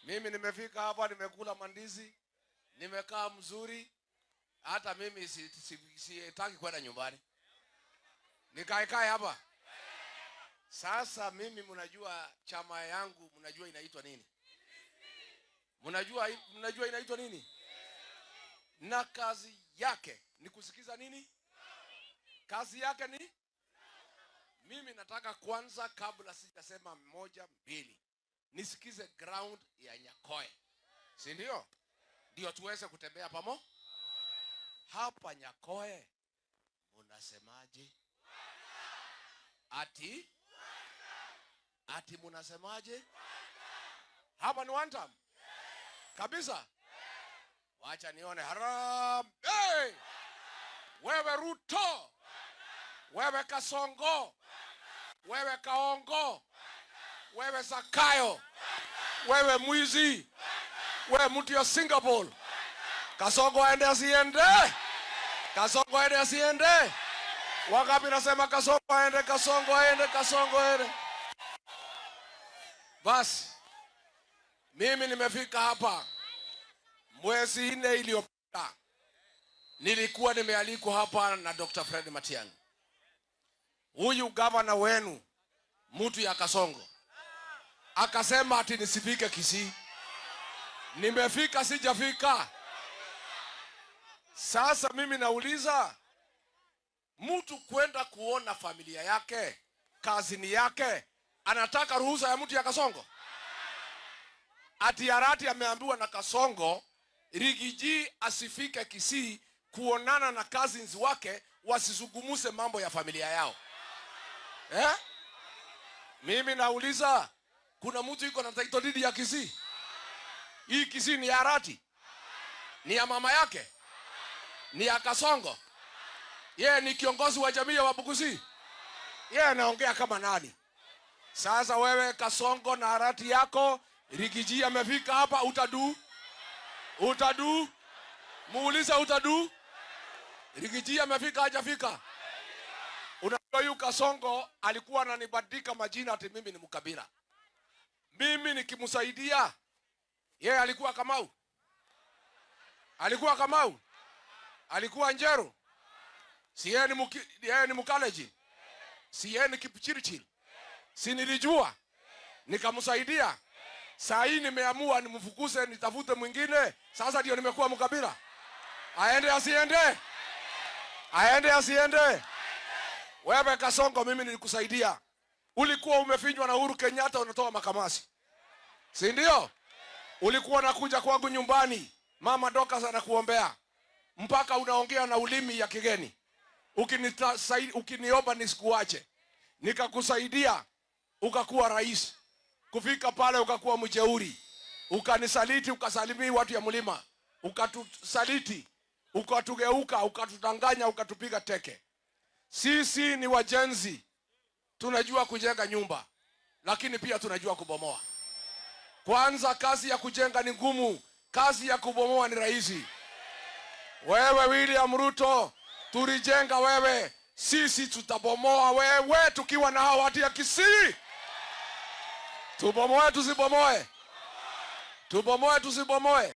Mimi nimefika hapa, nimekula mandizi, nimekaa mzuri. Hata mimi sitaki si kwenda nyumbani, nikaekae hapa. Sasa mimi, mnajua chama yangu, mnajua inaitwa nini? Mnajua inaitwa nini? Na kazi yake ni kusikiza nini? Kazi yake ni, mimi nataka kwanza, kabla sijasema moja mbili, nisikize ground ya Nyakoe, si ndio? Ndio tuweze kutembea pamo hapa Nyakoe. Munasemaje? Ati munasemaje? Hapa ni one time kabisa. Wacha nione. Harambee! Wewe Ruto, wewe Kasongo, wewe Kaongo, wewe Zakayo, wewe mwizi, wewe mtu ya Singapore. Kasongo aende asiende? Kasongo aende asiende? Wangapi nasema Kasongo aende, Kasongo aende, Kasongo aende? Basi mimi nimefika hapa mwezi 4 iliyopita, nilikuwa nimealikwa hapa na Dr. Fred Matiang'i, huyu gavana wenu, mtu ya Kasongo, akasema ati nisifike Kisii. Nimefika, sijafika? Sasa mimi nauliza, mtu kwenda kuona familia yake, kazini yake, anataka ruhusa ya mtu ya Kasongo? Ati Arati ameambiwa na Kasongo Riggy G asifike Kisii kuonana na cousins wake, wasizungumze mambo ya familia yao, eh? Mimi nauliza, kuna mtu iko na title deed ya Kisii? Hii Kisii ni ya Arati? Ni ya mama yake? Ni ya Kasongo? Yeye ni kiongozi wa jamii ya Wabukusi? Yeye anaongea kama nani? Sasa wewe Kasongo na Arati yako, Riggy G amefika hapa, utadu? Utadu? Muulize, utadu? Riggy G amefika, hajafika? Unajua huyu Kasongo alikuwa ananibandika majina ati mimi ni mkabila. Mimi nikimsaidia yeye, alikuwa Kamau, alikuwa Kamau, alikuwa Njeru, si yeye ni Mkalenjin, si yeye ni Kipchirchir, si nilijua nikamsaidia. Saa hii nimeamua nimfukuze, nitafute mwingine. Sasa ndio nimekuwa mkabila. Aende asiende? Aende asiende? Wewe Kasongo, mimi nilikusaidia. Ulikuwa umefinywa na Uhuru Kenyatta, unatoa makamasi, si ndio? Ulikuwa unakuja kwangu nyumbani, mama Dorcas anakuombea mpaka unaongea na ulimi ya kigeni, ukiniomba nisikuache. Nikakusaidia ukakuwa rais, kufika pale ukakuwa mjeuri, ukanisaliti, ukasalimia watu ya mlima, ukatusaliti, ukatugeuka, ukatudanganya, ukatupiga teke. Sisi ni wajenzi, tunajua kujenga nyumba, lakini pia tunajua kubomoa. Kwanza kazi ya kujenga ni ngumu, kazi ya kubomoa ni rahisi. Wewe William Ruto, tulijenga wewe, sisi tutabomoa wewe tukiwa na hao watu ya Kisii. Tubomoe tusibomoe? Tubomoe tusibomoe?